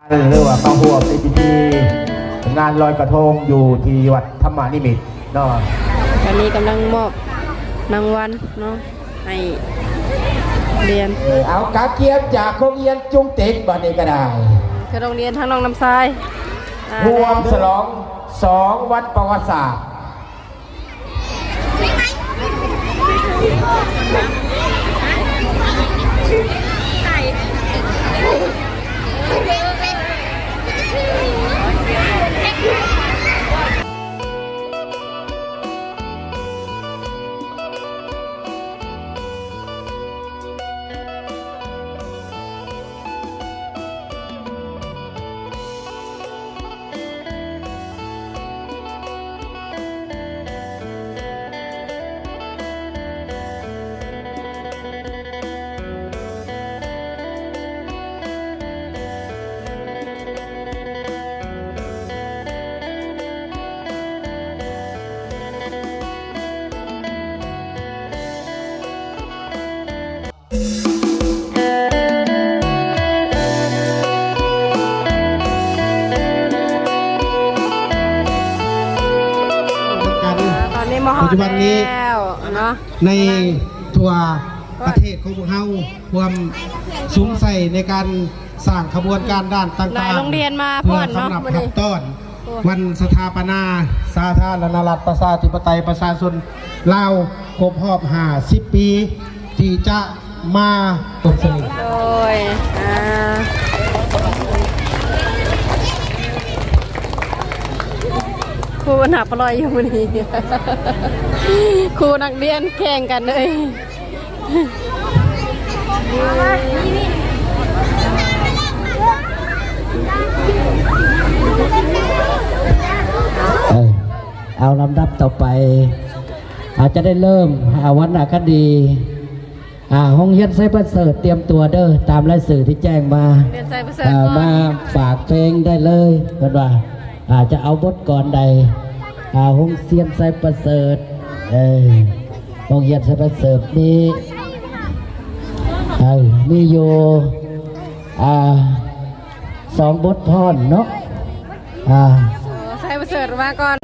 ຫຼືວ່າເຂົ້າຮ່ວມໃນພິທີງານລອຍກະທົງຢູ່ທີ່ວັດທຳມະນິມິດເນາະ. ຕອນນີ້ກຳລັງມອບລາງວັນເນາະ ໃຫ້ຮຽນ ເອີ ເອົາກະກຽມຈາກໂຮງຮຽນຈຸງເຕັກ ບັດນີ້ກໍໄດ້ ຄືໂຮງຮຽນທາງໜອງນ້ຳຊາຍ ອ່າ ຮ່ວມສະຫຼອງສອງວັນປະຫວັດສາດ. ປັດຈຸບັນນີ້ ໃນທົ່ວປະເທດຂອງພວກເຮົາ ຮ່ວມສຸມໃສ່ໃນການສ້າງຂະບວນການດ້ານຕ່າງໆ ເພື່ອກຳລັບຮັບຕ້ອນ ວັນສະຖາປະນາສາທາລະນະລັດ ປະຊາທິປະໄຕ ປະຊາຊົນລາວ ຄົບຮອບຫ້າສິບປີ ທີ່ຈະມາຕົບສະເໜີ. ໂດຍ ອ່າ ຄູນັກປະລອຍຢູ່ມື້ນີ້ ຄູນັກຮຽນແຂ່ງກັນເລີຍ. ເອີ ເອົາ ລຳດັບຕໍ່ໄປ ອາດຈະໄດ້ເລີ່ມ ອາ ວັນນະຄະດີ ອາ ໂຮງຮຽນໄຊປະເສີດ ຕຽມຕົວເດີ ຕາມລາຍຊື່ທີ່ແຈ້ງມາ ໂຮງຮຽນໄຊປະເສີດ ອາ ມາຝາກເພງໄດ້ເລີຍ ເພິ່ນວ່າ ອາ ຈະເອົາບົດກອນໃດ ອາ ໂຮງຮຽນໄຊປະເສີດ ເອີ ໂຮງຮຽນໄຊປະເສີດມີ ເອີ ມີຢູ່ ອ່າ ສອງບົດພ້ອນເນາະ ອ່າ ໃສ່ປະເສີດມາກ່ອນ.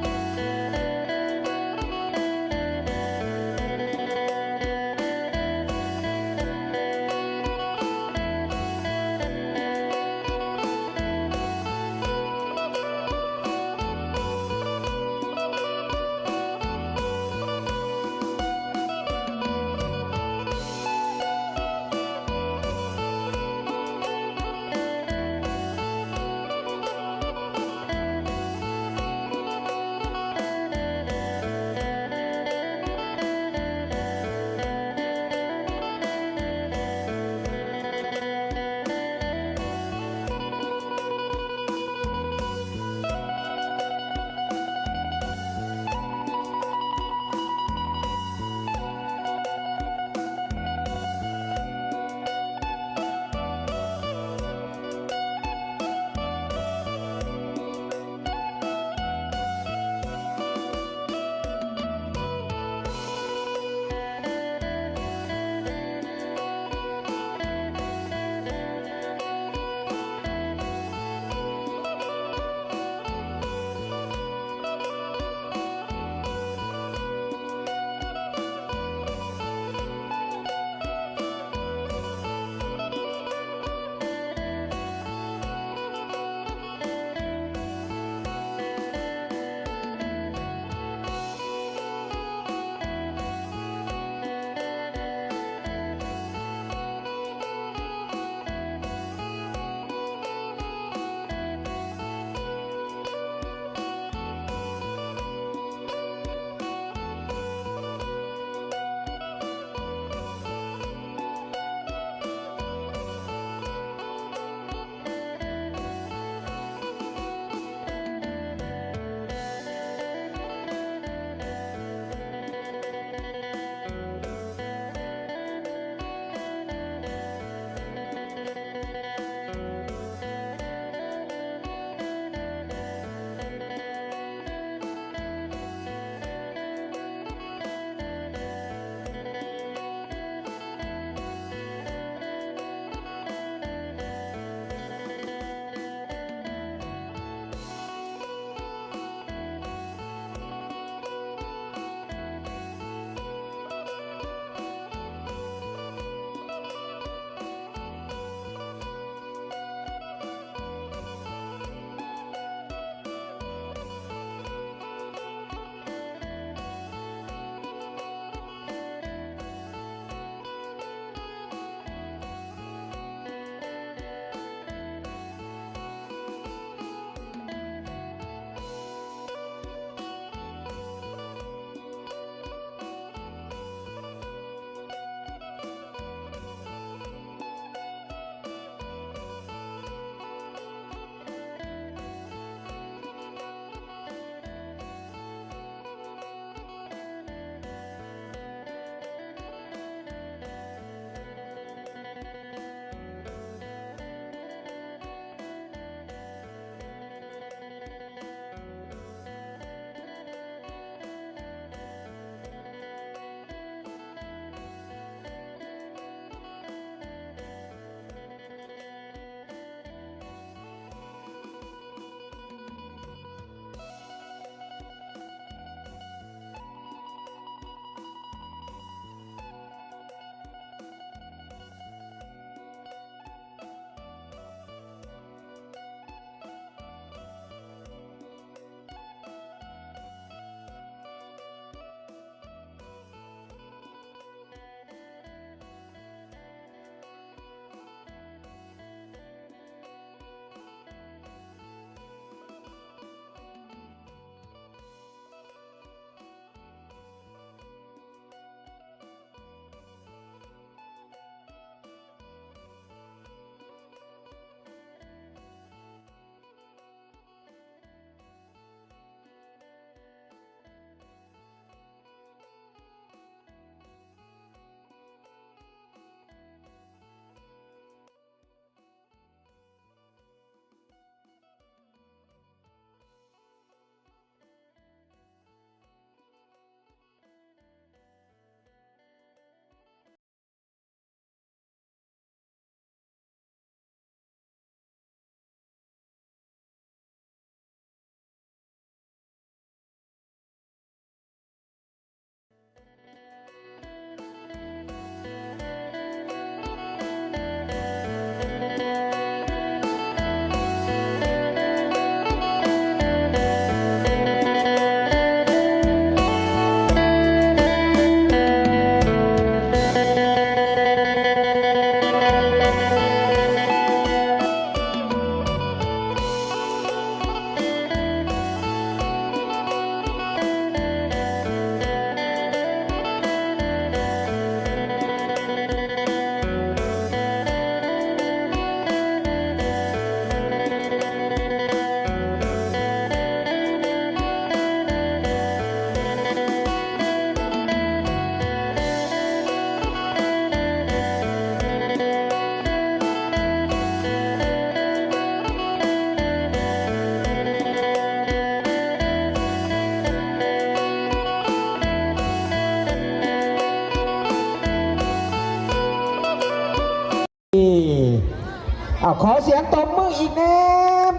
ເອົາ ຂໍສຽງຕົບມືອີກແດ່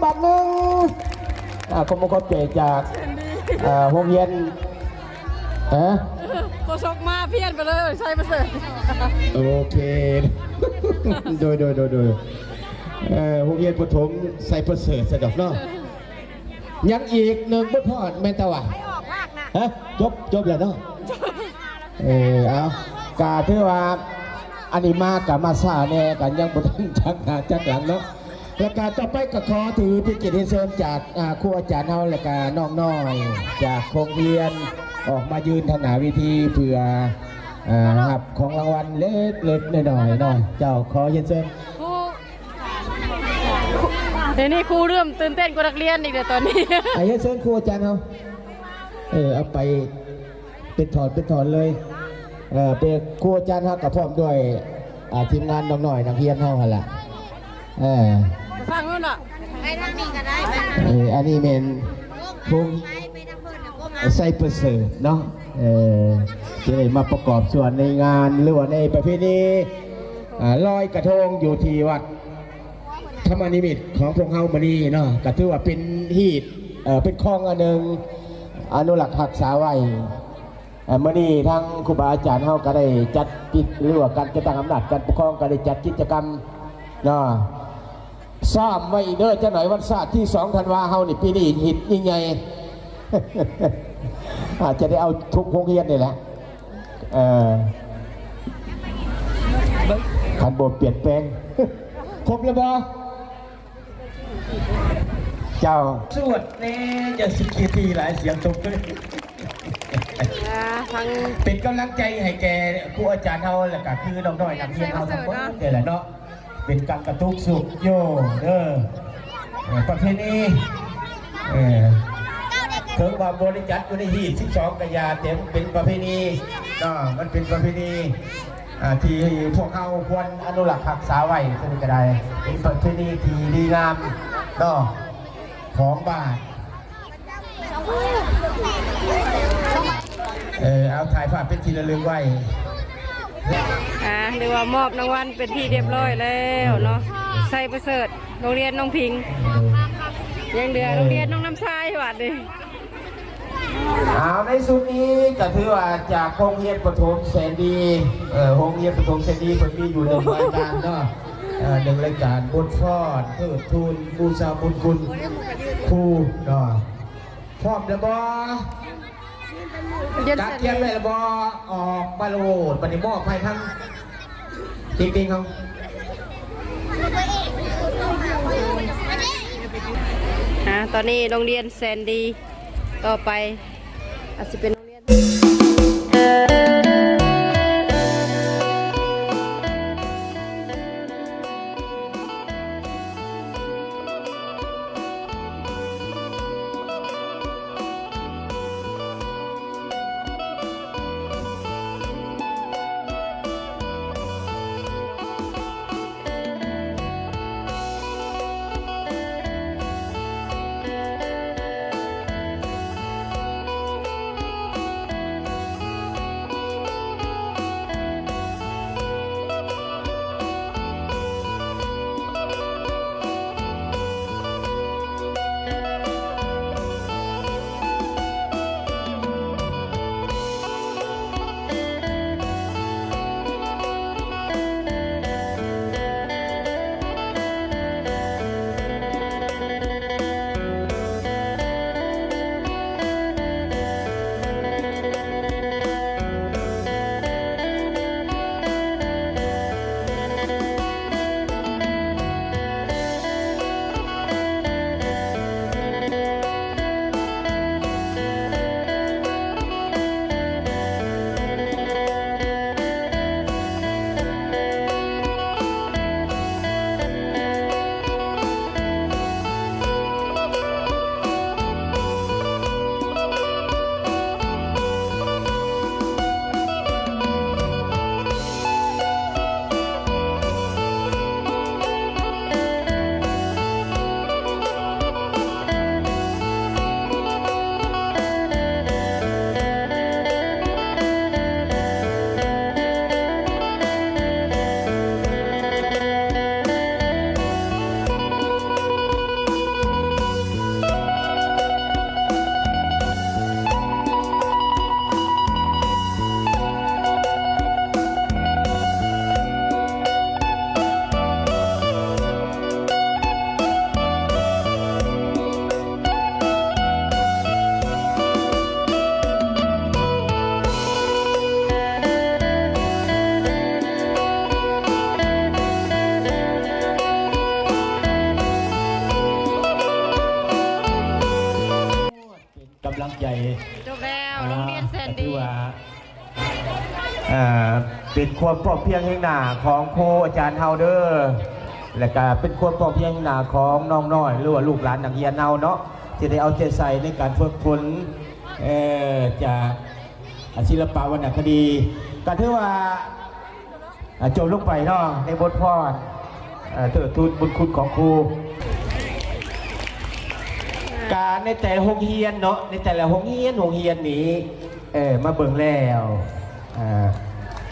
ບາດໜຶ່ງ. ອາ ຂໍມຸກຂອບໃຈຈາກ ເອີ ໂຮງຮຽນ ຮະ ໂຄສົກມາພຽນໄປເລີຍ ໄຊປະເສີດ. ໂອເຄ ໂດຍ ໂດຍ ໂດຍ ໂດຍ ເອີ ໂຮງຮຽນປະຖົມໄຊປະເສີດຊະດອກເນາະ. ຍັງອີກໜຶ່ງບົດພອນແມ່ນຕະຫວາ ໄປອອກພາກນະ ຮະ ຈົບ ຈົບແລ້ວເນາະ. ເອີ ເອົາ ກະຖືວ່າ ອັນນີ້ມາກະມາຊ້າແດ່ ກະຍັງບໍ່ທັນຈັກໜ້າຈັກຫຼັງເນາະ. ແລ້ວກະຕໍ່ໄປກະຂໍຖືເປັນກຽດຮຽນເຊີນຈາກ ອາ ຄູອາຈານເຮົາ ແລ້ວກະນ້ອງນ້ອຍຈາກໂຮງຮຽນ ອອກມາຢືນທາງໜ້າເວທີ ເພື່ອ ອາ ຮັບຂອງລາງວັນເລັກໆນ້ອຍໆເນາະ. ເຈົ້າ ຂໍຮຽນເຊີນ. ຄູ ດຽວນີ້ຄູເລີ່ມຕື່ນເຕັ້ນກວ່ານັກຮຽນອີກແລ້ວຕອນນີ້. ອາ ຮຽນເຊີນຄູອາຈານເຮົາ ເອີ ເອົາໄປເປັນຖອນເປັນຖອນເລີຍ. ເອີ ເປັນຄູອາຈານເຮົາກະພ້ອມດ້ວຍ ອາ ທີມງານນ້ອງນ້ອຍນັກຮຽນເຮົາຫັ້ນລະ. ເອີ ໄປຝັ່ງໂນ້ນເນາະ ໄປທາງນີ້ກະໄດ້. ເອີ ອັນນີ້ແມ່ນໂຮງ ໄຊປະເສີດເນາະ ເອີ ທີ່ໄດ້ມາປະກອບສ່ວນໃນງານ ຫຼືວ່າໃນປະເພນີ ອາ ລອຍກະທົງຢູ່ທີ່ວັດທຳມະນິມິດຂອງພວກເຮົາມື້ນີ້ເນາະ. ກະຖືວ່າເປັນຮີດ ເອີ ເປັນຄອງອັນໜຶ່ງ ອະນຸລັກຮັກສາໄວ້. ເອີ ມື້ນີ້ທາງຄູບາອາຈານເຮົາກະໄດ້ຈັດກິດ ຫຼືວ່າການຈັດຕັ້ງອຳນາດການປົກຄອງກະໄດ້ຈັດກິດຈະກຳເນາະ ຊ້ອມໄວ້ອີກເດີ. ຈັກໜ້ອຍວັນຊາດທີສອງທັນວາເຮົານີ້ ປີນີ້ຮີດຍິ່ງໃຫຍ່ ອາດຈະໄດ້ເອົາທຸກໂຮງຮຽນນີ້ແຫຼະ ເອີ ຄັນບໍ່ປ່ຽນແປງ. ຄົບແລ້ວບໍ່? ເຈົ້າ ສວດແດ່ ຢ່າຊິຂີ້ຖີ່ຫຼາຍ ສຽງຕົກເລີຍ. ອ່າ ທັງ ເປັນກຳລັງໃຈໃຫ້ແກ່ຄູອາຈານເຮົາ ແລ້ວກະຄືນ້ອງນ້ອຍນັກຮຽນເຮົາທັງໝົດນີ້ແຫຼະເນາະ ເປັນການກະຕຸກສຸກໂຍເດີ ເອີ ປະເພນີ ເອີ ເຖິງວ່າບໍ່ໄດ້ຈັດຢູ່ໃນຮີດສິບສອງກະຢ່າ ແຕ່ມັນເປັນປະເພນີເນາະ ມັນເປັນປະເພນີ ອ່າ ທີ່ພວກເຮົາຄວນອະນຸລັກຮັກສາໄວ້ ເທົ່ານີ້ກະໄດ້ ເປັນປະເພນີທີ່ດີງາມເນາະ ຂອງບ້ານ. ເອີ ເອົາ ຖ່າຍພາບເປັນທີ່ລະລຶກໄວ້. ອ່າ ຫຼືວ່າມອບລາງວັນເປັນທີ່ຮຽບຮ້ອຍແລ້ວເນາະ ໄຊປະເສີດ ໂຮງຮຽນນ້ອງພິງ ຍັງເຫຼືອໂຮງຮຽນນ້ອງນ້ຳຊາຍບາດນີ້. ເອົາ ໃນຊຸດນີ້ກະຖືວ່າຈາກໂຮງຮຽນປະຖົມແສນດີ ເອີ ໂຮງຮຽນປະຖົມແສນດີ ເພິ່ນມີຢູ່ໜຶ່ງລາຍການເນາະ ເອີ ໜຶ່ງລາຍການບົດຟ້ອນເທີດທູນບູຊາບຸນຄຸນຄູເນາະ. ພ້ອມແລ້ວບໍ່? ກະກຽມໄວ້ແລ້ວບໍ່? ອອກມາໂລດ ບາດນີ້ມອບໃຫ້ທັງຕິງໆເຮົາ. ອ່າ ຕອນນີ້ໂຮງຮຽນແສນດີ ຕໍ່ໄປອາດຊິເປັນໂຮງຮຽນ ກຳລັງໃຈ ຈົບແລ້ວ ອ່າ ໂຮງຮຽນແສນດີ ກໍຖືວ່າ ເປັນຄວາມພ້ອມພຽງແຫ່ງໜ້າຂອງຄູອາຈານເຮົາເດີ ແລະກະເປັນຄວາມພ້ອມພຽງແຫ່ງໜ້າຂອງນ້ອງນ້ອຍ ຫຼືວ່າລູກຫຼານນັກຮຽນເຮົາເນາະ ທີ່ໄດ້ເອົາໃຈໃສ່ໃນການຝຶກຝົນ ເອີ ຈາກ ອາ ສິລະປະວັນນະຄະດີ ກໍຖືວ່າ ອາ ຈົບລົງໄປເນາະ ໃນບົດຟ້ອນ ເອີ ເທີດທູນບຸນຄຸນຂອງຄູ ການໃນແຕ່ລະໂຮງຮຽນເນາະ ໃນແຕ່ລະໂຮງຮຽນ ໂຮງຮຽນນີ້ ເອີ ມາເບິ່ງແລ້ວ ອາ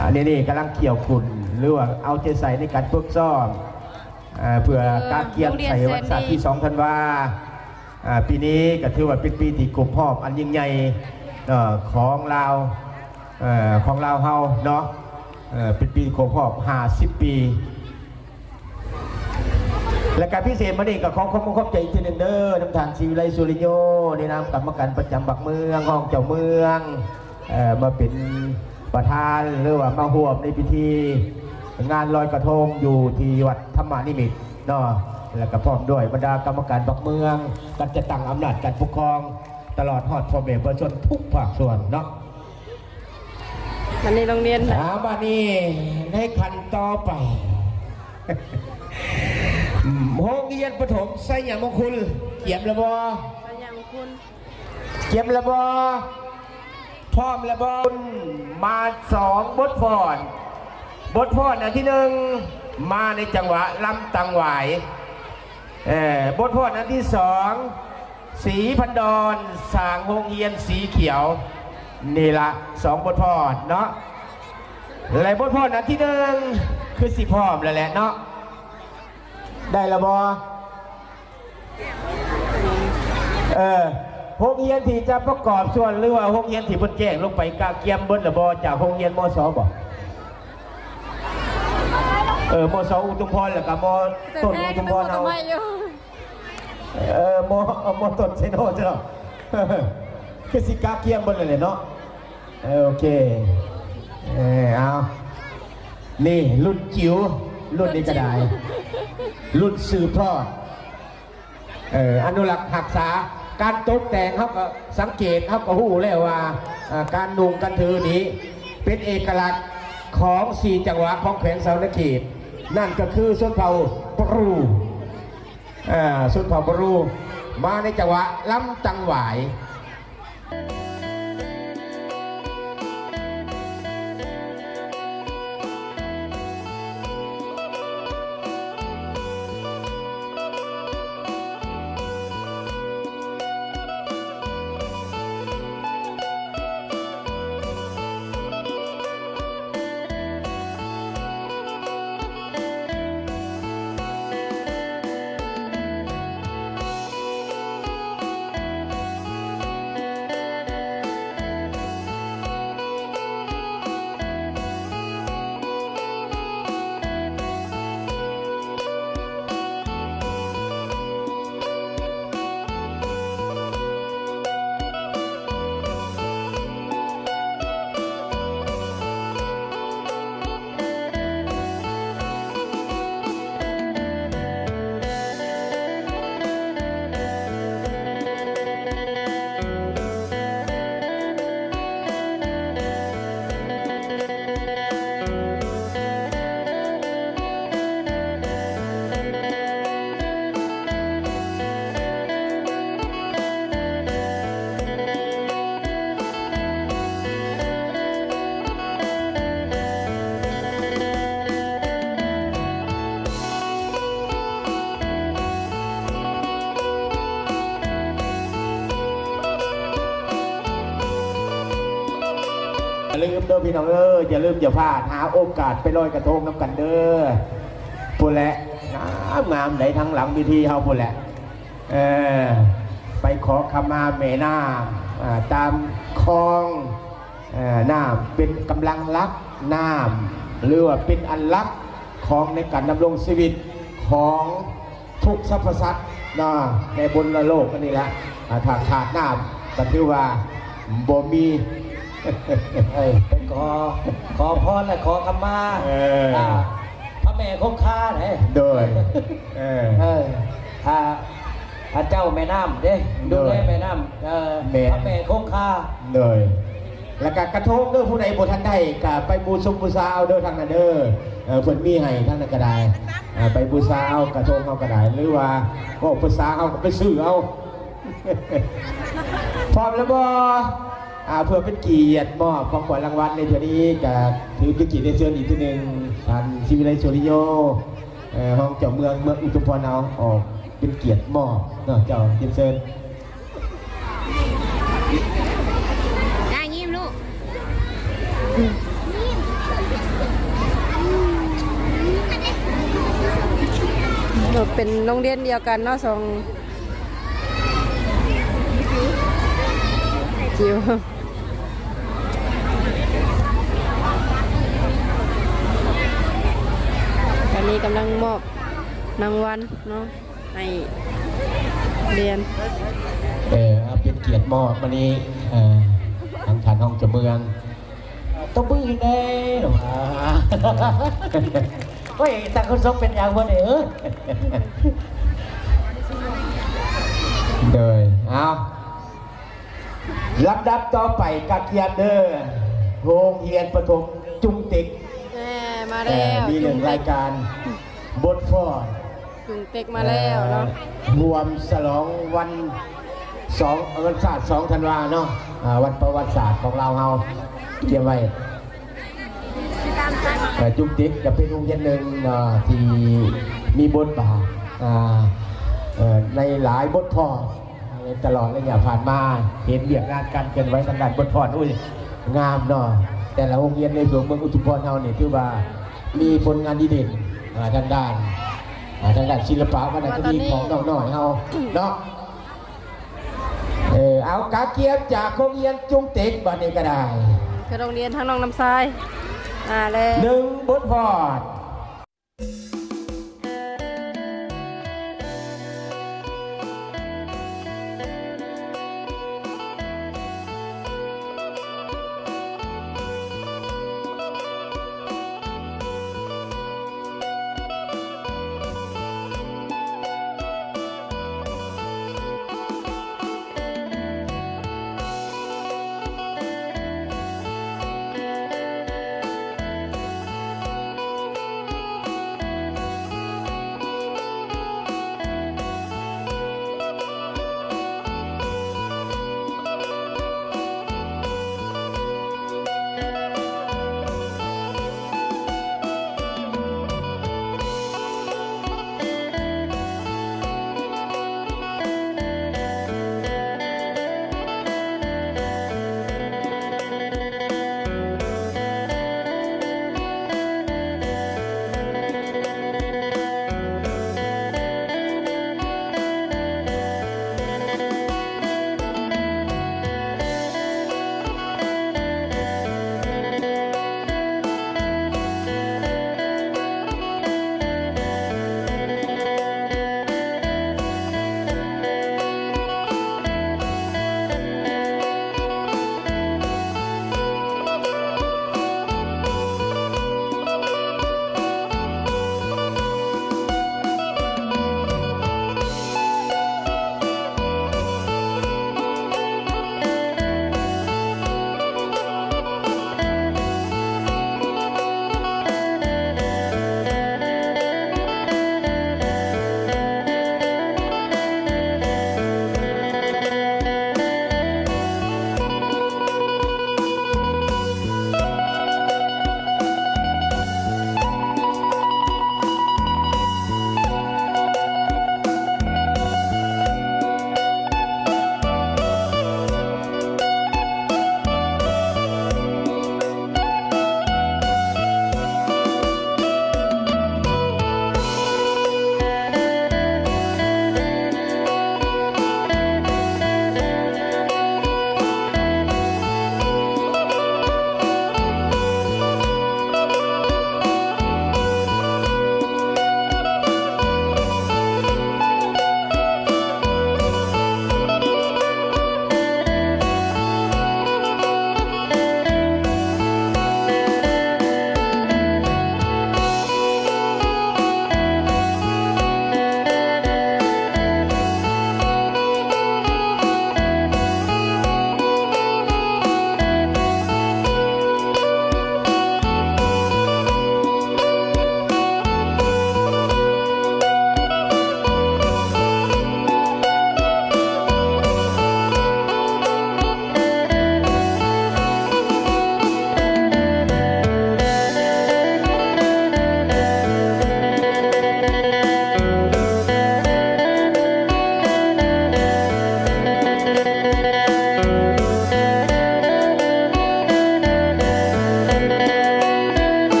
ອັນນີ້ນີ້ກຳລັງຂ້ຽວຂຸ້ນ ຫຼືວ່າເອົາໃຈໃສ່ໃນການຝຶກຊ້ອມ ເອີ ເພື່ອການກຽມໃສ່ວັນຊາດທີສອງທັນວາ ອາ ປີນີ້ກໍຖືວ່າເປັນປີທີ່ຄົບຮອບອັນຍິ່ງໃຫຍ່ ເອີ ຂອງລາວ ເອີ ຂອງລາວເຮົາເນາະ ເອີ ເປັນປີຄົບຮອບຫ້າສິບປີ ແລະກະພິເສດມື້ນີ້ກໍຂໍຂອບອົກຂອບໃຈອີກເທື່ອໜຶ່ງເດີ ນຳທ່ານ ສີວິໄລ ສຸລິໂຍ ໃນນາມກຳມະການປະຈຳບັກເມືອງ ຮອງເຈົ້າເມືອງ ເອີ ມາເປັນປະທານ ຫຼືວ່າມາຮ່ວມໃນພິທີງານລອຍກະທົງຢູ່ທີ່ວັດທຳມະນິມິດເນາະ ແລະກະພ້ອມດ້ວຍບັນດາກຳມະການບັກເມືອງ ການຈັດຕັ້ງອຳນາດການປົກຄອງ ຕະຫຼອດຮອດພໍ່ແມ່ປະຊາຊົນທຸກພາກສ່ວນເນາະ ອັນນີ້ໂຮງຮຽນ ອ່າ ບາດນີ້ໃນຂັ້ນຕໍ່ໄປ ໂຮງຮຽນປະຖົມໄຊຍະມົງຄຸນ ກຽມແລ້ວບໍ່? ໄຊຍະມົງຄຸນ ກຽມແລ້ວບໍ່? ພ້ອມແລ້ວບໍ່? ມາສອງບົດຟ້ອນ ບົດຟ້ອນອັນທີໜຶ່ງ ມາໃນຈັງຫວະລຳຕັງຫວາຍ ເອີ ບົດຟ້ອນອັນທີສອງ ສີພັນດອນ ສ້າງໂຮງຮຽນສີຂຽວ ນີ້ລະ ສອງບົດຟ້ອນເນາະ ແລະບົດຟ້ອນອັນທີໜຶ່ງ ຄືຊິພ້ອມແລ້ວແຫຼະເນາະ ໄດ້ລະບໍ່? ເອີ ໂຮງຮຽນທີ່ຈະປະກອບສ່ວນ ຫຼືວ່າໂຮງຮຽນທີ່ເພິ່ນແຈ້ງລົງໄປ ກະກຽມເບິດລະບໍ່ ຈາກໂຮງຮຽນ ມສ ບໍ່? ເອີ ມສ ອຸທຸມພອນ ແລ້ວກະ ມ ຕົ້ນ ອຸທຸມພອນເຮົາ ເອີ ມ ມ ຕົ້ນ ໄຊໂນ ເຈົ້າ ຄືຊິກະກຽມເບິດແລ້ວແຫຼະເນາະ ເອີ ໂອເຄ ເອີ ເອົາ ນີ້ລຸ້ນຈິ໋ວ ລຸ້ນນີ້ກະໄດ້ ລຸ້ນສືບທອດ ເອີ ອະນຸລັກຮັກສາ ການຕົກແຕ່ງເຮົາກໍສັງເກດ ເຮົາກໍຮູ້ແລ້ວວ່າ ເອີ ການນຸ່ງການຖືນີ້ ເປັນເອກະລັກຂອງສີ່ຈັງຫວັດຂອງແຂວງສະຫວັນນະເຂດ ນັ້ນກໍຄືຊົນເຜົ່າບຣູ ເອີ ຊົນເຜົ່າບຣູ ມາໃນຈັງຫວະລຳຕັງຫວາຍ. ຢ່າລືມເດີພີ່ນ້ອງເອີຍ ຢ່າລືມຢ່າພາດ ຫາໂອກາດໄປລອຍກະທົງນຳກັນເດີ ພຸ້ນແຫຼະ ງາມໆ ໃດ໋ ທາງຫຼັງເວທີເຮົາພຸ້ນແຫຼະ ເອີ ໄປຂໍຂະມາແມ່ນ້ຳ ອ່າ ຕາມຄອງ ເອີ ນ້ຳເປັນກຳລັງຫຼັກນ້ຳ ຫຼືວ່າເປັນອັນຫຼັກຂອງໃນການດຳລົງຊີວິດຂອງທຸກສັບພະສັດເນາະ ໃນບົນໂລກອັນນີ້ລະ ອ່າ ຖ້າຂາດນ້ຳກໍຖືວ່າບໍ່ມີ ເອີ ໄປຂໍ ຂໍພອນ ແລະ ຂໍຂະມາ ເອີ ອ່າ ພະແມ່ຄົງຄາເດ້ ໂດຍ ເອີ ເອີ ອ່າ ພະເຈົ້າແມ່ນ້ຳເດ້ ໂດຍ ດູແລແມ່ນ້ຳ ເອີ ແມ່ນ ພະແມ່ຄົງຄາ ໂດຍ ແລ້ວກະກະໂທງເດີ ຜູ້ໃດບໍ່ທັນໄດ້ກະໄປບູຊົມບູຊາເອົາເດີ ທາງນັ້ນເດີ ເອີ ເພິ່ນມີໃຫ້ທາງນັ້ນກະໄດ້ ເອີ ໄປບູຊາເອົາກະໂທງເຮົາກະໄດ້ ຫຼືວ່າເວົ້າພາສາເຮົາກະໄປຊື້ເອົາ ພ້ອມແລ້ວບໍ່? ອ່າ ເພື່ອເປັນກຽດມອບຂອງຂວັນລາງວັນໃນເທື່ອນີ້ ກະຖືເປັນກຽດໄດ້ເຊີນອີກເທື່ອໜຶ່ງ ທ່ານ ສີວິໄລ ສຸລິໂຍ ເອີ ຮອງເຈົ້າເມືອງເມືອງອຸທຸມພອນ ເຮົາອອກເປັນກຽດມອບເນາະ ເຈົ້າ ຮຽນເຊີນ ອ່າ ຍິ້ມລູກ ເປັນໂຮງຮຽນດຽວກັນເນາະ ສອງ ຈິວ ຕອນນີ້ກຳລັງມອບລາງວັນເນາະ ໃຫ້ຮຽນ ເອີ ເປັນກຽດມອບມື້ນີ້ ເອີ ທາງທ່ານຮອງເຈົ້າເມືອງ ຕົບມືໃຫ້ແດ່ ໂອ້ຍ ຕາຄົນສົກເປັນຫຍັງບໍ່ນີ້ ເອີ ໂດຍ ເອົາ ລຳດັບຕໍ່ໄປ ກະກຽມເດີ ໂຮງຮຽນປະຖົມຈຸງເຕັກ ແນ່ ມາແລ້ວ ເອີ ມີເລື່ອງລາຍການ ບົດຟ້ອນ ຈຸງເຕັກມາແລ້ວເນາະ ເອີ ຮ່ວມສະຫຼອງວັນສອງ ວັນຊາດສອງທັນວາເນາະ ອ່າ ວັນປະຫວັດສາດຂອງລາວເຮົາ ກຽມໄວ້ ເອີ ຈຸງເຕັກກະເປັນໂຮງຮຽນໜຶ່ງເນາະ ທີ່ມີບົດບາດ ອ່າ ເອີ ໃນຫຼາຍບົດຟ້ອນ ຕະຫຼອດໄລຍະຜ່ານມາ ເຫັນວຽກງານການເຄື່ອນໄຫວທາງດ້ານບົດຟ້ອນ ໂອ້ຍ ງາມເນາະ ແຕ່ລະໂຮງຮຽນໃນຕົວເມືອງອຸທຸມພອນເຮົານີ້ ຖືວ່າມີຜົນງານດີເດັ່ນ ອ່າ ທາງດ້ານ ອ່າ ທາງດ້ານສິລະປະວັນນະຄະດີຂອງນ້ອງນ້ອຍເຮົາເນາະ ເອີ ເອົາ ກະກຽມຈາກໂຮງຮຽນຈຸງເຕັກ ບາດນີ້ກະໄດ້ ຄືໂຮງຮຽນທາງນ້ອງນ້ຳຊາຍ ອ່າ ແລ້ວ ໜຶ່ງບົດຟ້ອນ.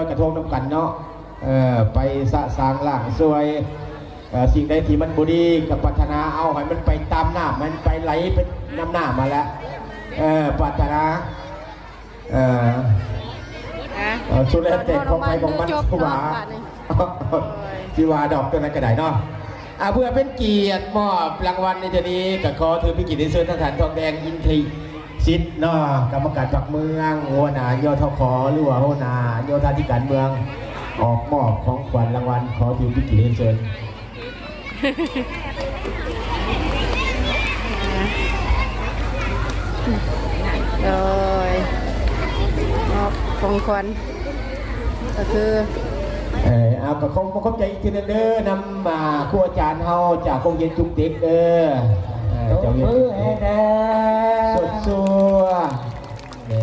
ກະທົງນຳກັນເນາະ ເອີ ໄປສະສາງລ້າງຊ່ວຍ ເອີ ສິ່ງໃດທີ່ມັນບໍ່ດີກໍປາດຖະໜາເອົາໃຫ້ມັນໄປຕາມນ້ຳ ໃຫ້ມັນໄປໄຫຼໄປນຳນ້ຳຫັ້ນແຫຼະ ເອີ ປາດຖະໜາ ເອີ ເອີ ສຸດແລ້ວແຕ່ຂອງໃຜຂອງມັນ ຄືວ່າ ຊິວ່າດອກຕົວນັ້ນກໍໄດ້ເນາະ ອ່າ ເພື່ອເປັນກຽດມອບລາງວັນໃນເທື່ອນີ້ ກໍຂໍຖືເປັນກຽດໄດ້ເຊີນທາງທ່ານ ທອງແດງ ອິນທິສິດເນາະ ກຳມະການພັກເມືອງ ຫົວໜ້າ ຍທຂ ຫຼືວ່າຫົວໜ້າໂຍທາທິການເມືອງ ອອກມອບຂອງຂວັນລາງວັນ ຂໍຖືເປັນກຽດໄດ້ເຊີນ. ໂດຍ ມອບຂອງຂວັນກໍຄື ເອີ ເອົາ ກໍຂອບອົກຂອບໃຈອີກເທື່ອໜຶ່ງເດີ ນຳ ອ່າ ຄູອາຈານເຮົາຈາກໂຮງຮຽນຈຸກເດັກເດີ ເອີ ເຈົ້າເຮັດ ເອີ ສົດຊົ່ວ ເອີ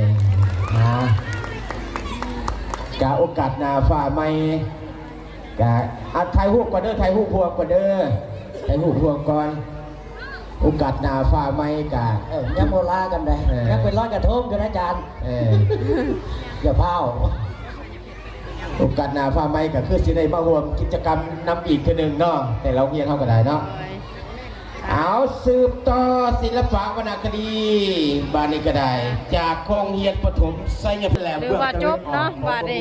ອ່າ ກະໂອກາດໜ້າຟ້າໃໝ່ ກະ ອ່ະ ຖ່າຍຮູບກ່ອນເດີ ຖ່າຍຮູບຮ່ວມກ່ອນເດີ ຖ່າຍຮູບຮ່ວມກ່ອນ ໂອກາດໜ້າຟ້າໃໝ່ກະ ເອີ ຍັງບໍ່ລາກັນໃດ ເອີ ຍັງເປັນລອຍກະທົງຢູ່ນະອາຈານ ເອີ ຢ່າພ້າວ ໂອກາດໜ້າຟ້າໃໝ່ກະຄືຊິໄດ້ມາຮ່ວມກິດຈະກຳນຳອີກເທື່ອໜຶ່ງເນາະ ແຕ່ລະໂຮງຮຽນເຮົາກໍໄດ້ເນາະ ໂດຍ ເອົາ ສືບຕໍ່ສິລະປະວັນນະຄະດີ ບາດນີ້ກໍໄດ້ ຈາກໂຮງຮຽນປະຖົມໄຊຍະ ຫຼືວ່າຈົບເນາະ ບາດນີ້